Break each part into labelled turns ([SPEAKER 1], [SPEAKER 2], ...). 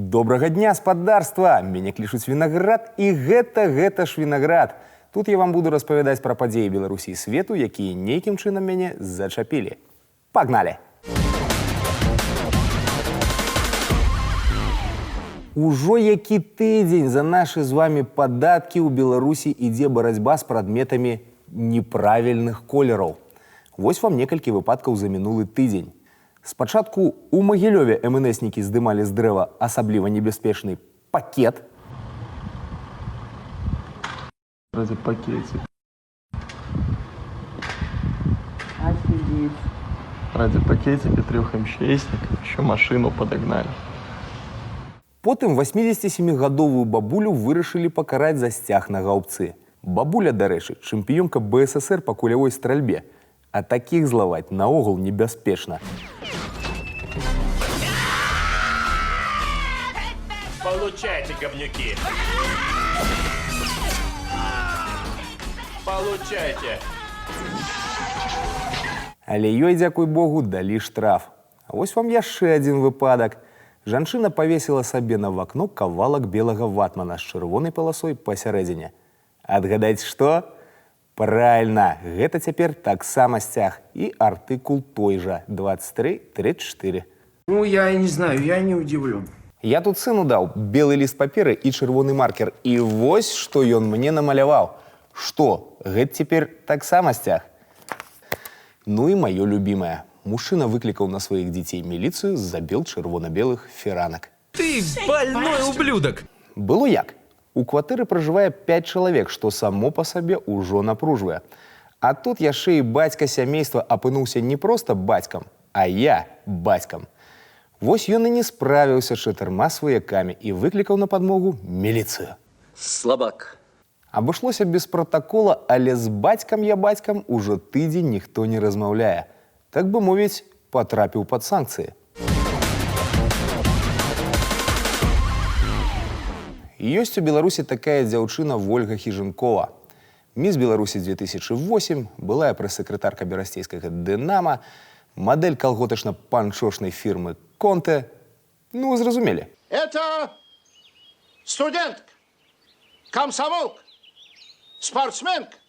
[SPEAKER 1] Добрага дня, спадарства! Мяне клічуць Вінаград, і гэта ж Вінаград. Тут я вам буду распавядаць пра падзеі Беларусі і свету, якія нейкім чынам мяне зачапілі. Пагналі! Ужо які тыдзень за нашы з вами падаткі ў Беларусі ідзе барацьба з прадметамі неправільных колераў. Вось вам некалькі выпадкаў за мінулы тыдзень. Спачатку у Магілёве МНСнікі здымалі з дрэва асабліва небяспечны пакет.
[SPEAKER 2] Ради пакетик.
[SPEAKER 3] Офигеть.
[SPEAKER 2] Ради пакетика трех МЧСников еще машину подогнали.
[SPEAKER 1] Потым 87-гадовую бабулю вырашылі пакараць за сцяг на гаўбцы. Бабуля, дарэчы, чэмпіёнка БССР па кулявой стральбе. А такіх злаваць наогул небяспечна.
[SPEAKER 4] Получайте, говнюки! Получайте!
[SPEAKER 1] Але ёй, дзякуй Богу, далі штраф. А вось вам яшчэ адзін выпадак. Жанчына павесіла сабе на вакно кавалак белага ватмана з чырвонай паласой пасярэдзіне. Адгадаць што? Правільна, гэта цяпер таксама сцяг і артыкул той жа 2334.
[SPEAKER 5] Ну, я и не знаю, я не удивлен.
[SPEAKER 1] Я тут сыну даў белы ліст паперы і чырвоны маркер. І вось што ён мне намаляваў. Што, гэта цяпер таксама сцяг? Ну і маё любімае. Мужчына выклікаў на сваіх дзяцей міліцыю з-за бел-чырвона-белых фіранак.
[SPEAKER 6] Ты больной ублюдок!
[SPEAKER 1] Было як? У кватэры пражывае 5 чалавек, што само па сабе ўжо напружвае. А тут яшчэ і бацька сямейства апынуўся не проста бацькам, а я бацькам. Вось ён і не справіўся з чатырма сваякамі і выклікаў на падмогу міліцыю.
[SPEAKER 7] Слабак.
[SPEAKER 1] Абышлося без пратакола, але з бацькам я бацькам ужо тыдзень ніхто не размаўляе. Так бы мовіць, патрапіў пад санкцыі. Ёсць у Беларусі такая дзяўчына Вольга Хіжынкова. Міс Беларусі 2008, былая прэс-сакратарка берасцейскага «Дынама», мадэль калготачна-панчошнай фірмы «Конте». Ну, вы зразумелі.
[SPEAKER 8] Это студентка, комсомолка, спортсменка.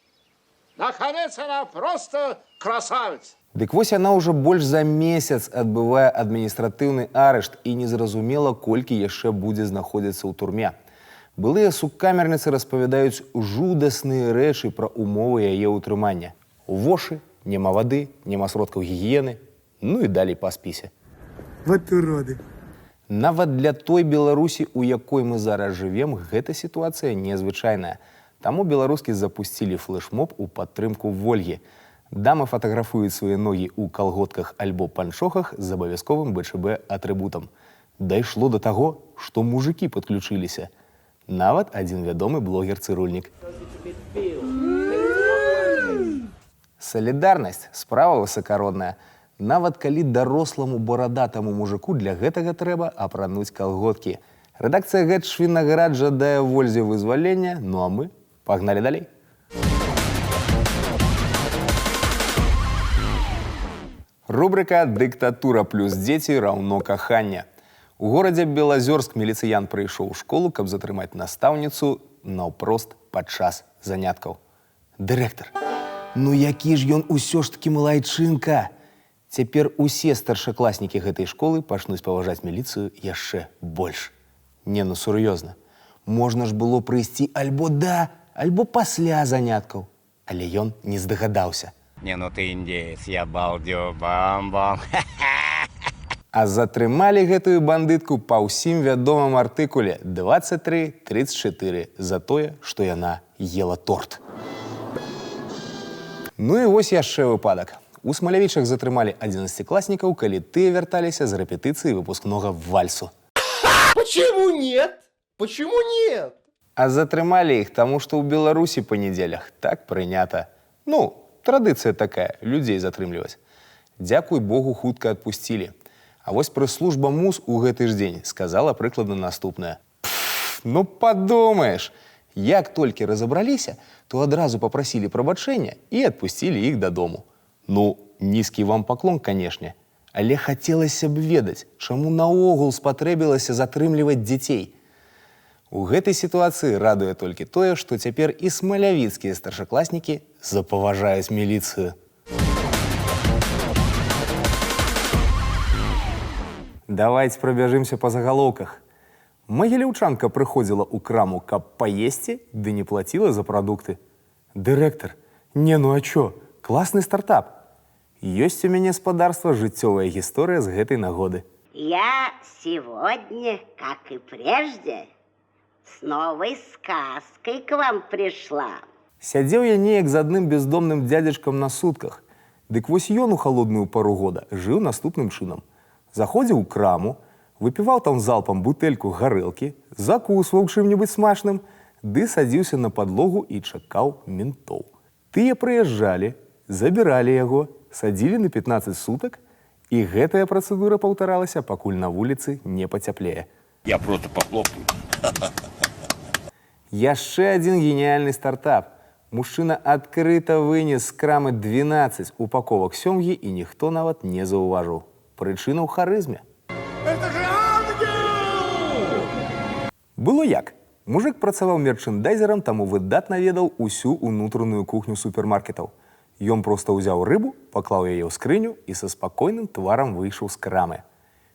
[SPEAKER 8] Наконец, она просто красавица.
[SPEAKER 1] Дык вось яна ўжо больш за месяц адбывае адміністратыўны арышт і незразумела, колькі яшчэ будзе знаходзіцца ў турме. Былыя сукамерніцы распавядаюць жудасныя рэчы пра умовы яе ўтрымання. Вошы, няма вады, няма сродкаў гігіены, ну і далей па спісе.
[SPEAKER 9] Вот уроды.
[SPEAKER 1] Нават для той Беларусі, у якой мы зараз жывем, гэта сітуацыя незвычайная. Таму беларускі запусцілі флешмоб у падтрымку Вольгі. Дамы фатаграфуюць свае ногі ў калготках альбо панчохах з абавязковым БЧБ атрыбутам. Дайшло да таго, што мужыкі падключыліся. Нават адзін вядомы блогер-цырульнік. Салідарнасць справа высакародная. Нават калі даросламу барадатаму мужику для гэтага трэба апрануць калготкі. Рэдакцыя «Гэта ж Вінаград» жадае Вользе вызвалення, ну а мы пагналі далей. Рубрыка «Дыктатура плюс дзеці раўно каханне». У горадзе Белазёрск міліцыян прыйшоў у школу, каб затрымаць настаўніцу наўпрост падчас заняткаў. Дырэктар. Ну які ж ён усё ж такі малайчынка! Цяпер усе старшакласнікі гэтай школы пачнуць паважаць міліцыю яшчэ больш. Не, ну сур'ёзна. Можна ж было прыйсці альбо да, альбо пасля заняткаў. Але ён не здагадаўся.
[SPEAKER 4] Не, ну ты индеец, я балдю, бам-бам.
[SPEAKER 1] А затрымалі гэтую бандытку па ўсім вядомым артыкуле 23.34 за тое, што яна ела торт. Ну і вось яшчэ выпадак. У Смалявічах затрымалі 11-класнікаў, калі тыя вярталіся з рэпетыцыі выпускнога вальсу.
[SPEAKER 10] Почему нет? Почему нет?
[SPEAKER 1] А затрымалі іх таму, што ў Беларусі па нядзелях так прынята. Ну, традыцыя такая, людзей затрымліваць. Дзякуй Богу, хутка адпусцілі. А вось прэс-служба МУС у гэты ж дзень сказала прыкладна наступнае. Пф, ну падумаеш, як толькі разабраліся, то адразу папрасілі прабачэння і адпусцілі іх дадому. Ну, нізкі вам паклон, канешне, Але хацелася б ведаць, чаму наогул спатрэбілася затрымліваць дзяцей. У гэтай сітуацыі радуе толькі тое, што цяпер і смалявіцкія старшакласнікі запаважаюць міліцыю. Давайте прабяжымся па загалоўках. Магіліўчанка прыходзіла ў краму, каб паесці, ды не плаціла за прадукты. Дырэктар: не, ну а чо? Класны стартап. Ёсць у мяне, спадарства, жыццёвая гісторыя з гэтай нагоды.
[SPEAKER 7] Я сегодня, как и прежде, с новой сказкой к вам пришла.
[SPEAKER 1] Сядзеў я неяк з адным бездомным дзядзечкам на сутках. Дык вось, ён у халодную пару года жыў наступным чынам. Заходзіў у краму, выпіваў там залпам бутэльку гарэлкі, закусваў чым-небудзь смачным, ды садзіўся на падлогу і чакаў ментоў. Тыя прыязджалі, забіралі яго, садзілі на 15 сутак, і гэтая працэдура паўтаралася, пакуль на вуліцы не пацяплее.
[SPEAKER 4] Я просто похлопаю.
[SPEAKER 1] Яшчэ адзін геніяльны стартап. Мужчына адкрыта вынес з крамы 12 упаковак сёмгі, і ніхто нават не заўважыў. Прычына ў харызме.
[SPEAKER 8] Это же ангел!
[SPEAKER 1] Было як? Мужык працаваў мерчэндайзерам, таму выдатна ведаў усю ўнутраную кухню супермаркетаў. Ён проста ўзяў рыбу, паклаў яе ў скрыню і са спакойным тварам выйшаў з крамы.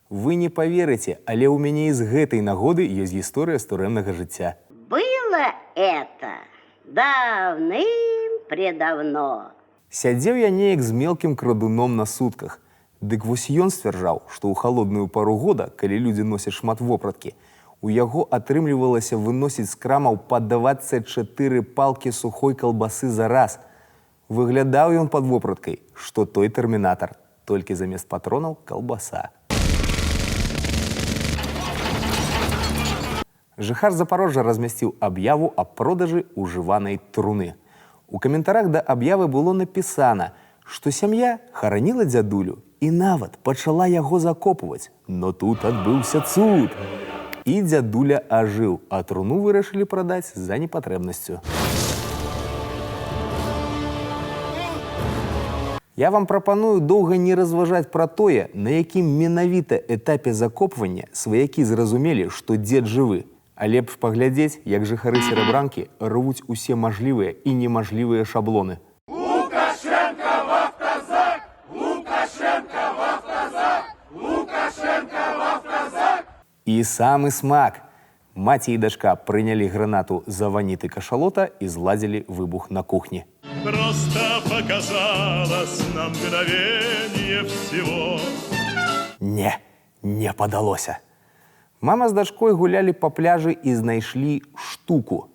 [SPEAKER 1] Вы не паверыце, але ў мяне і з гэтай нагоды ёсць гісторыя з турэмнага жыцця.
[SPEAKER 7] Было это давным-предавно.
[SPEAKER 1] Сядзеў я неяк з мелкім крадуном на сутках. Дык вось, ён сцвярджаў, што ў халодную пару года, калі людзі носяць шмат вопраткі, у яго атрымлівалася выносіць з крамаў па 24 палкі сухой калбасы за раз. Выглядаў ён пад вопраткай, што той тэрмінатар, толькі замест патронаў калбаса. Жыхар Запарожжа размясціў аб'яву аб продажы ўжыванай труны. У каментарах да аб'явы было напісана, што сям'я хараніла дзядулю і нават пачала яго закопваць. Но тут адбыўся цуд. І дзядуля ажыў, а труну вырашылі прадаць за непатрэбнасцю. Я вам прапаную доўга не разважаць пра тое, на якім менавіта этапе закопвання сваякі зразумелі, што дзед жывы. А лепш паглядзець, як жыхары Серабранкі рвуць усе мажлівыя і немажлівыя шаблоны.
[SPEAKER 8] Лукашенко в автозак! Лукашенко в автозак! Лукашенко в автозак!
[SPEAKER 1] І самы смак. Маці і дачка прынялі гранату за ваніты кашалота і зладзілі выбух на кухні.
[SPEAKER 11] Просто показалось на мгновение всего.
[SPEAKER 1] Не, не падалося. Мама з дачкой гулялі па пляжы і знайшлі штуку.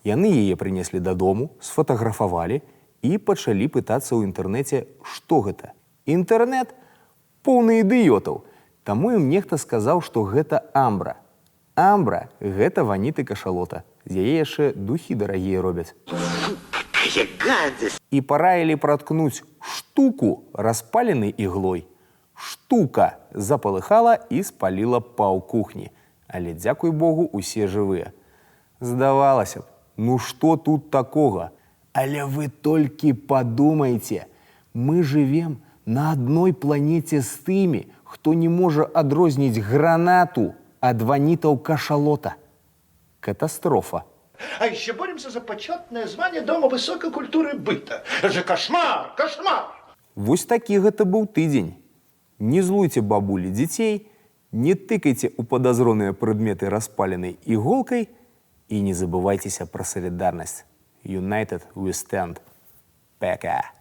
[SPEAKER 1] Яны яе прынеслі дадому, сфотаграфавалі і пачалі пытацца ў інтэрнэце, што гэта. Інтэрнэт поўны ідыётаў. Таму ім нехта сказаў, што гэта амбра. Амбра — гэта ваніты кашалота. З яе яшчэ духі дарагія робяць. І параілі праткнуць штуку распаленай іглой. Штука запалыхала і спаліла паўкухні. Але дзякуй Богу, усе жывыя. Здавалася б, ну што тут такога? Але вы толькі падумайце, мы жывем на адной планеце з тымі, хто не можа адрозніць гранату ад ванітаў кашалота. Катастрофа.
[SPEAKER 8] А еще боремся за почетное звание Дома высокой культуры быта. Это же кошмар, кошмар!
[SPEAKER 1] Вось такі гэта быў тыдзень. Не злуйце, бабулі, дзяцей, не тыкайце ў падазроныя прадметы распаленай іголкай і не забывайцеся пра салідарнасць. United we stand. Пока.